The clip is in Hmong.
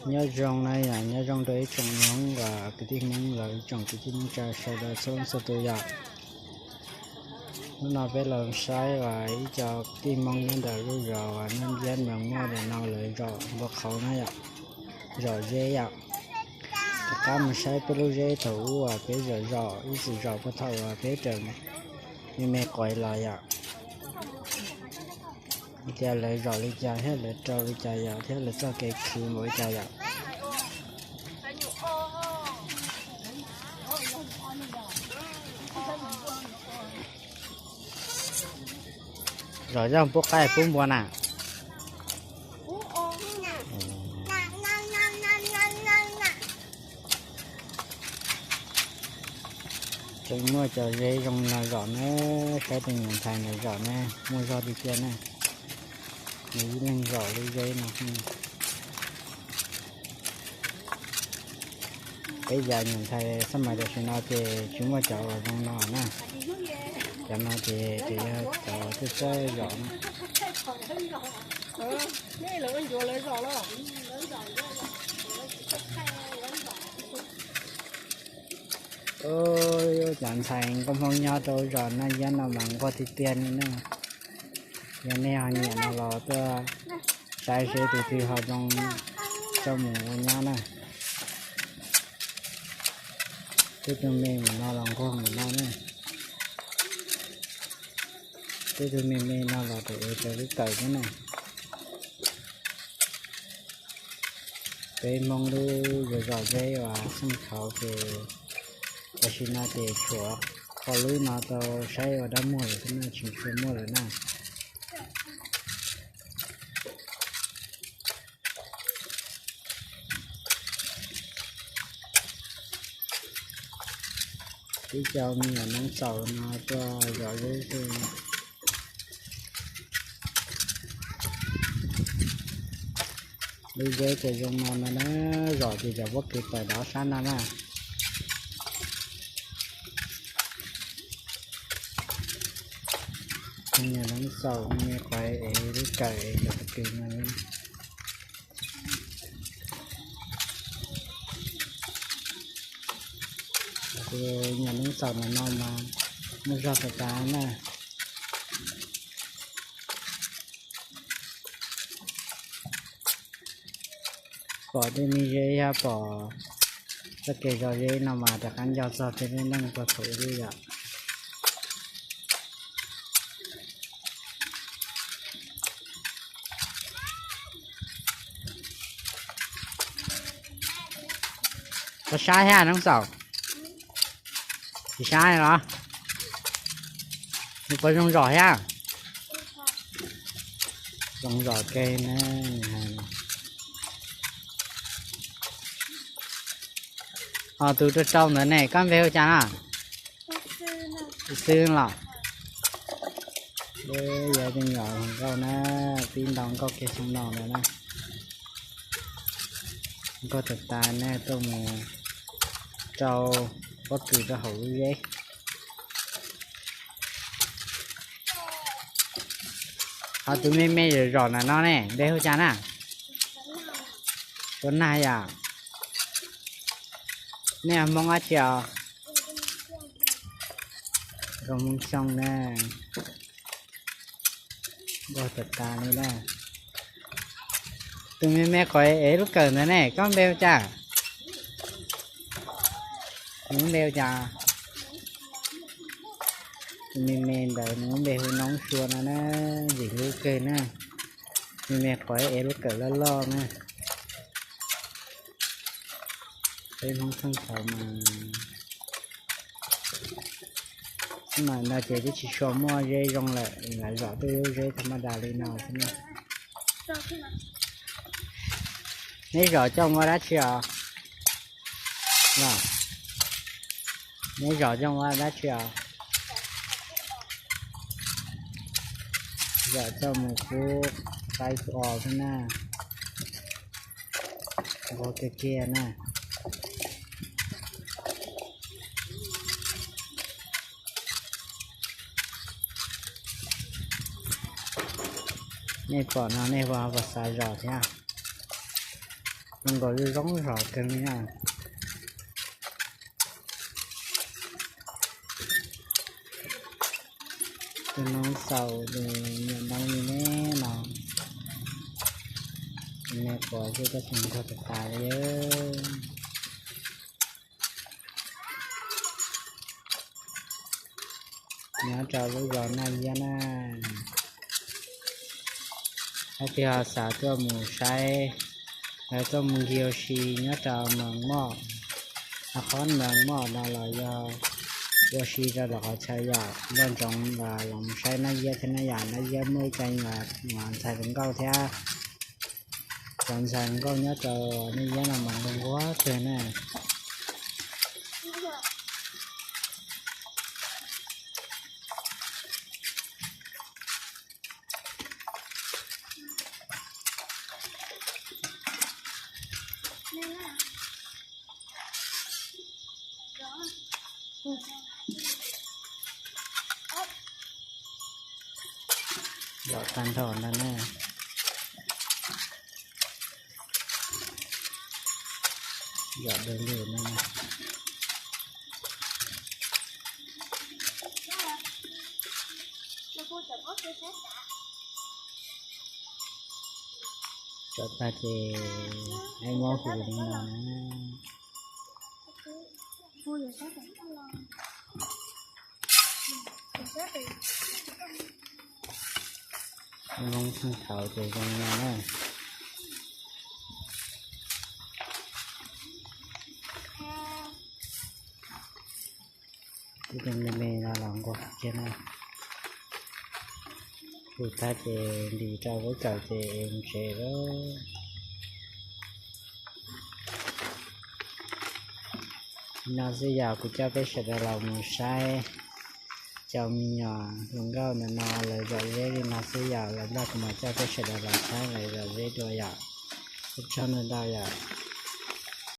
Nyob zoo na yom, nyob zoo rau ib tsoom Hmoob uas kwv tij Hmoob los ib tsoom kwv tij neej tsa sawv daws txhua leej txhua tus yom. Hnub no peb los saib uas ib co kwv tij Hmoob nyob ntawm lub zos uas Naj Liab Mees Muaj ntawm no lawv zom npua qhauv na yom, zom zeb yom. Rov qab mus saib peb lub zeb thaum ub uas peb zom zom ib txwm zom puag thaum uas peb raws me me quav los yom. Tias lawv zom li cas thiab lawv rau li cas yom, thiab lawv txoj kev khwv npaum li cas yom. Zom zoj pub qaib pub npua na. Tseem muaj cov zeb zoo no zom na, saib tus nyuam ntxhais ntawd zom na, muaj zog tiag tiag na. Nws ib leeg zom lub zeb no. Peb yav nyuam ntxhais xab mais tam sim no ces tsis muaj cov uas zoo no na. Cov no ces tsuas yog cov txawj txawj zom na. Cov ntxhais nkauj Hmoob nyob rau zos Naj Liab no mas nquag tiag tiag li na. Yog nej ho nyiam no los tuaj saib seb tus twg ho zoo coj mus ua nyab na. Tej tug me mus no los nquag mus no na. Tej tug me me no los rau ev rau lub kawm xwb na. Peb Hmoob lub zos zom zeb uas xeej thaud ces tam sim no ces tshuav qhov lub no tau saib ua dab muag lawm xwb na, tsis tshua muaj lawm na. Ib co me nyuam neev txaum no tuaj zom zeb xwb. Lub zeb ces zoo no no na, zom ces cov pob kws tawm rau sab no na. Me nyuam neev txaum me quav ev lub kawm ev cov pob kws no. Tus nyuam neev txaum no no mas muaj zog tas tas na. Pom tej me zeb thiab pom txoj kev zom zeb no mas rov qab nco txog tej neej puag thaum ub yom. Koj sab thiab neev txaum? Tsis sab los? Nws puas zoo zom thiab? Zoo zom kawg na. Ho tus rau rau ntawd ne, koj npe hu cas na? Xwb los? Yog tej nyuam hluas nkauj na, pib ntaus nkauj kiag xyoo no ntawd na. Nkauj tas tas na, tuaj mus rau pob kws rau hauv lub zeb. Ho tus me me zom zom ntawm no ne, npe hu cas na? Suav Nag yom. Nej Hmoob dab tsi os? Nkauj Hmoob Xyooj na. Nkauj tas tas li na. Tus me me qhov ev lub kawm ntawd ne, koj npe hu cas? Nws lub npe hu cas? Tus me me ntawd nws lub npe hu Noob Sua no na, ntxim hlub kawg na. Me me qhov ev lub kawm loj loj na. Peb Hmoob txheej thaud mas, xab mais no ces twb tsis tshua muaj zeb zoo lawm, lam zom tej lub zeb tha maj das li no xwb na. Neb zom coj mus ua dab tsi os? Neb zom coj mus ua dab tsi os? Zom coj mus pub qaib pub os xwb na. Nquag kiag kiag na. Nej pom no nej puas xav zom thiab? Zoo nkaus li zoo zog kawg li na. Tus noob xaus nws nyiam noob li ne no. Me quav xwb tab sis nrog tas tas li. Nyob rau lub zos Naj Yiab na, leej twg ho xav tuaj mus saib, lawv tuaj mus ncig ua si nyob rau Moos Moj, qhov Moos Moj no los yog ua si rau lawv qhov chaw yom, nco ntsoov los mus saib Naj Yiab thiab na yom. Naj Yiab muaj ib co ntxhais hluas nkauj thiab, cov ntxhais hluas nkauj nyob rau Naj Yiab no mas nquag nquag kawg na. Yom tag nrho ntag na. Yom dawb lug no. Tso tag ces ib muab hu li no na. Lub noob thaum ces zoo no na. Ib tug me me no los nquag kiag na. Hu tag ces ntim rau lub kawm ces mus tsev lawm. Li no xwb yom, kuv coj peb sawv daws los mus saib cov me nyuam hluas nkauj ntawm no lawv zom zeb li no xwb yom, lawv nrog kuv mam coj peb sawv daws los saib lawv zom zeb dua yom. Ua tsaug ntau ntau yom.